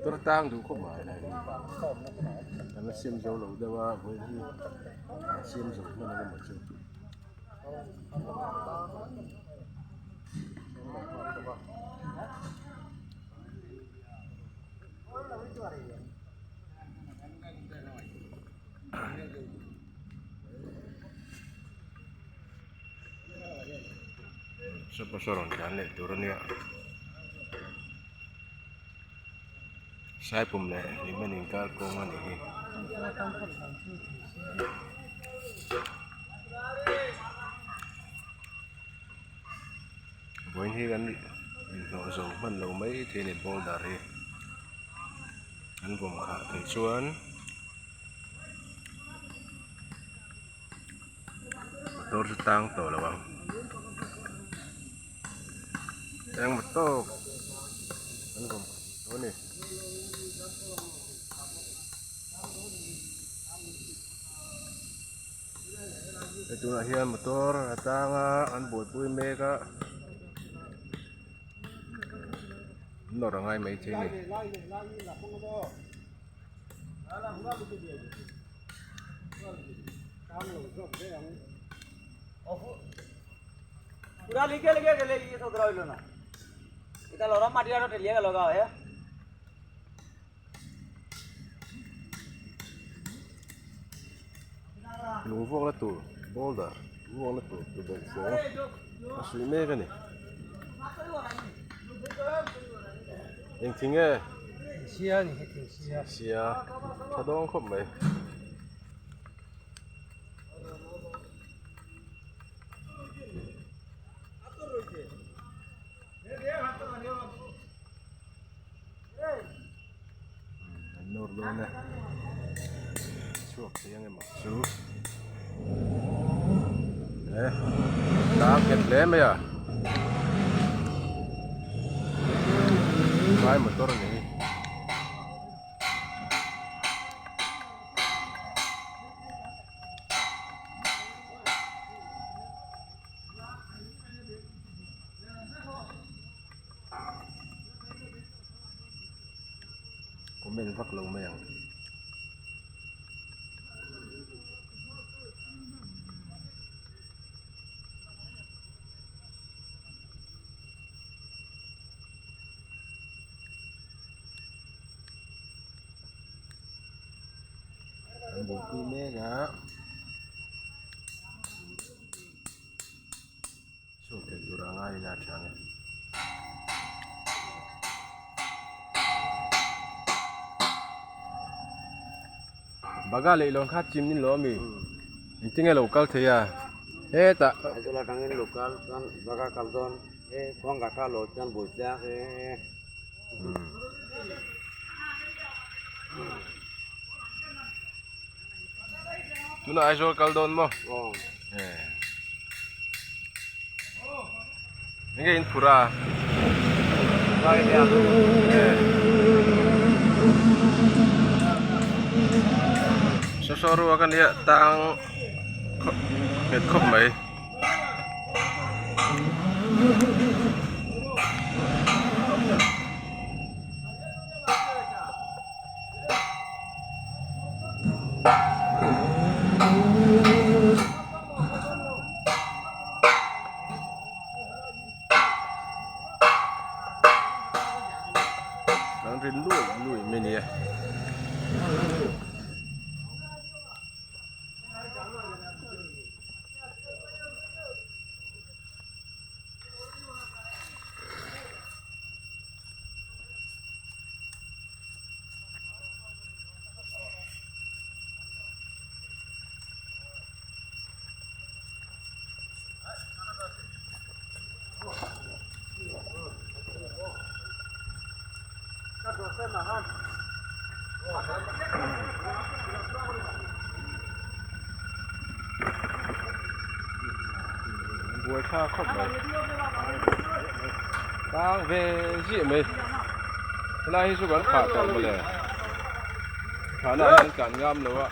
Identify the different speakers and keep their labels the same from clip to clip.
Speaker 1: Motor tang duh khawp mai kan la siam zo lo deuh a vawiin hi an siam zo hman ang emaw chu. Saw rawn tlan leh tur a nia Saipum leh Hlimen inkar kawng a nih hi. Vawiin hi kan inhlawh zo hman lo mai thei a ni boulder hi an vawm khah theih chuan. Motor chu tang tawh lo ang engmaw tawk an vawm tawh a ni. Hei tunah hian motor a tang a an buaipui mek a an nawrh a ngai maithei a ni. Lung vuak na tur boulder vuak na tur tubelh fawng a suih mek a ni. Eng thing nge?
Speaker 2: Thingsia a ni hi thingsia.
Speaker 1: Thingsia tha dawng khawp mai. An nawr dawn e chhuak thei ang emaw chu e tang nghet hle mai a vai motor a ni hi. Comment vak lo mai ang. An buaipui mek a. Chhuak thei tur a ngai ila a tha ang e. Baga leh lawng kha chim ni lo ami engtin nge lo kal thei a hetah.
Speaker 3: Aizawl atangin lo kal chuan baga kal dawn e khuangkah tha lo chuan buaitliak e.
Speaker 1: Tunah Aizawl kal dawn maw?
Speaker 3: Aw.
Speaker 1: Enge in phur a? Saw saw ruak a nia tang nghet khawp mai. Kan ri lui lui mai a ni e. Buai thlak khawp mai tang ve ziah mai helai hi chu kan phah tawh mawle phahna ah hian kan ngam lo a.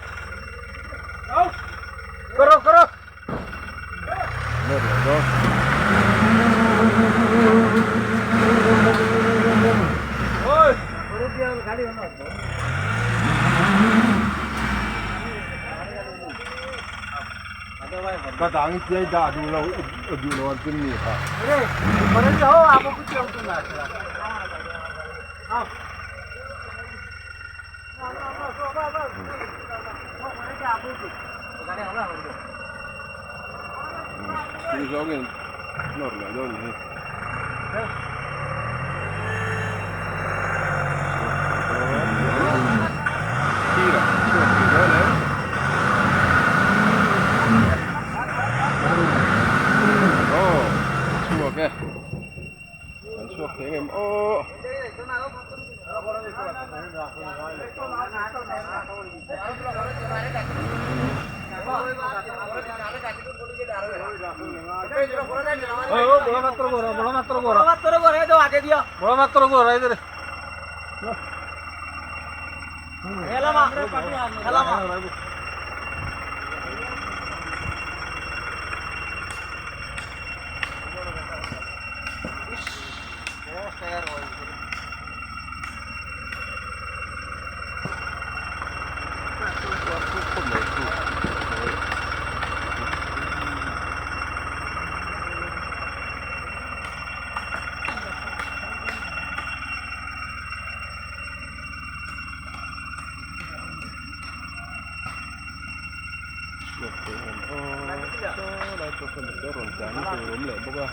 Speaker 1: Chung zawngin nawr leh dawn a ni hi. Thirah chhuak thei dawn em? Aw chhuak e. Kan chhuak thei ngem aw. Rawn tlan tur a awm leh bawk a.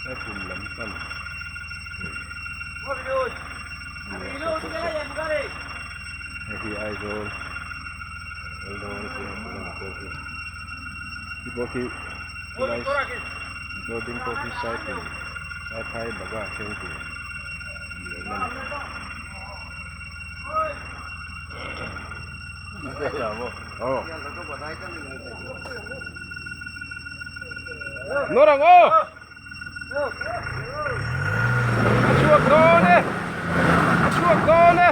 Speaker 1: Saipum lam pan hei hi Aizawl kal dawn a tia tuna motor hi khi pawh khi khilai motor ding pawh khi Saipum Saiphai Bagha thleng tur a ni awm a ni. Nawr ang aw! A chhuak dawn e! A chhuak dawn e!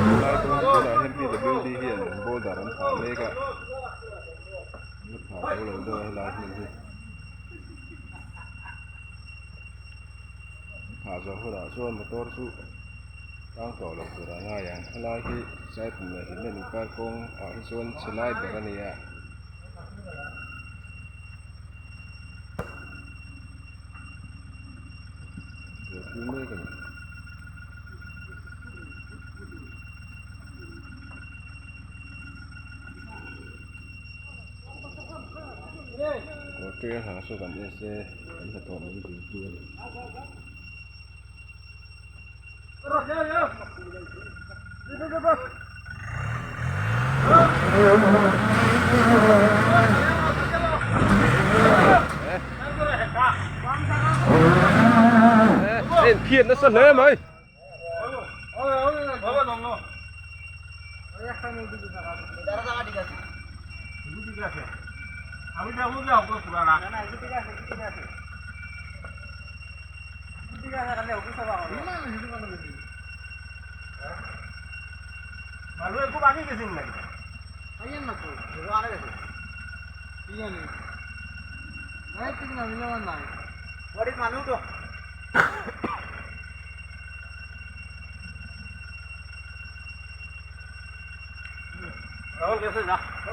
Speaker 1: Helai dawn tunah hian PWD hian boulder an phah mek a an la phah zo lo deuh a helai hmun hi an phah zawh hunah chuan motor chu tang tawh loh tur a ngai ang helai hi Saipum leh Hlimen inkar kawng ah hi chuan chhe lai ber a ni a. Buaipui mek a ni. Kawrte ha saw kan en se kan hnathawh min zirtu a ni. En phiat nasa hle mai.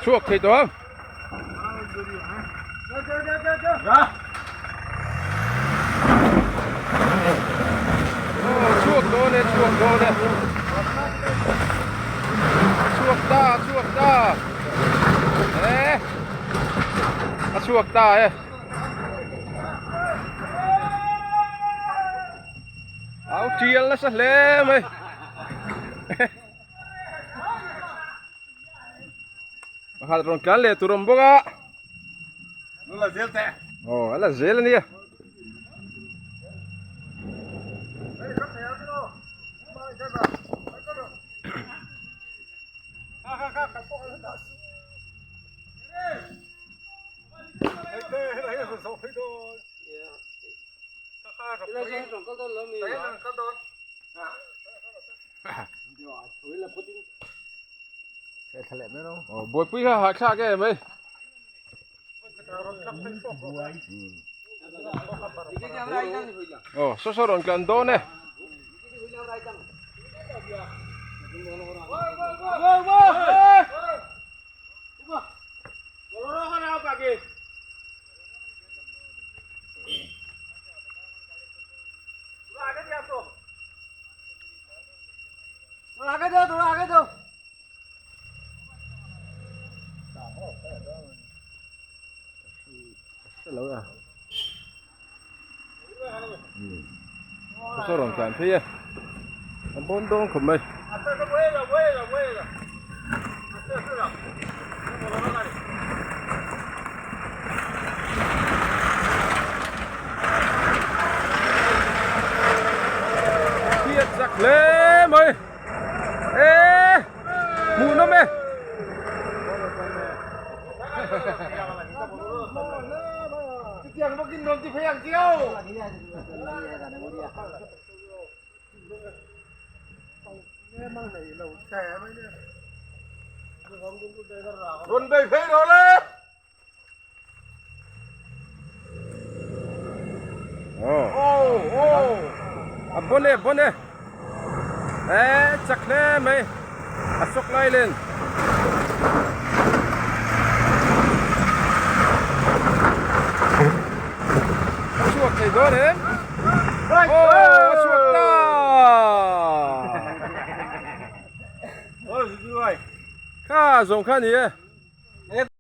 Speaker 1: Chhuak thei tawh ang. Chhuak dawn e, chhuak dawn e. Chhuak ta, chhuak ta. E. A chhuak ta e. Au tial nasa hle mai. Pakhat rawn tlan leh tur awm bawk a.
Speaker 4: La zel teh.
Speaker 1: Aw, a la zel a nia. Aw buaipui kha hahthlak em mai. Aw saw saw rawn tlan dawn e. Saw rawn tlan phei e a bawn dawn khawp mai. Hriat chak hle mai e hmuhnawm e.
Speaker 4: Rawn bei phei rawh le.
Speaker 1: A bon e bon e e chak hle mai a sawk lai len. A chhuak thei dawn em? Aw a chhuak ta! Kha zawng kha a ni e.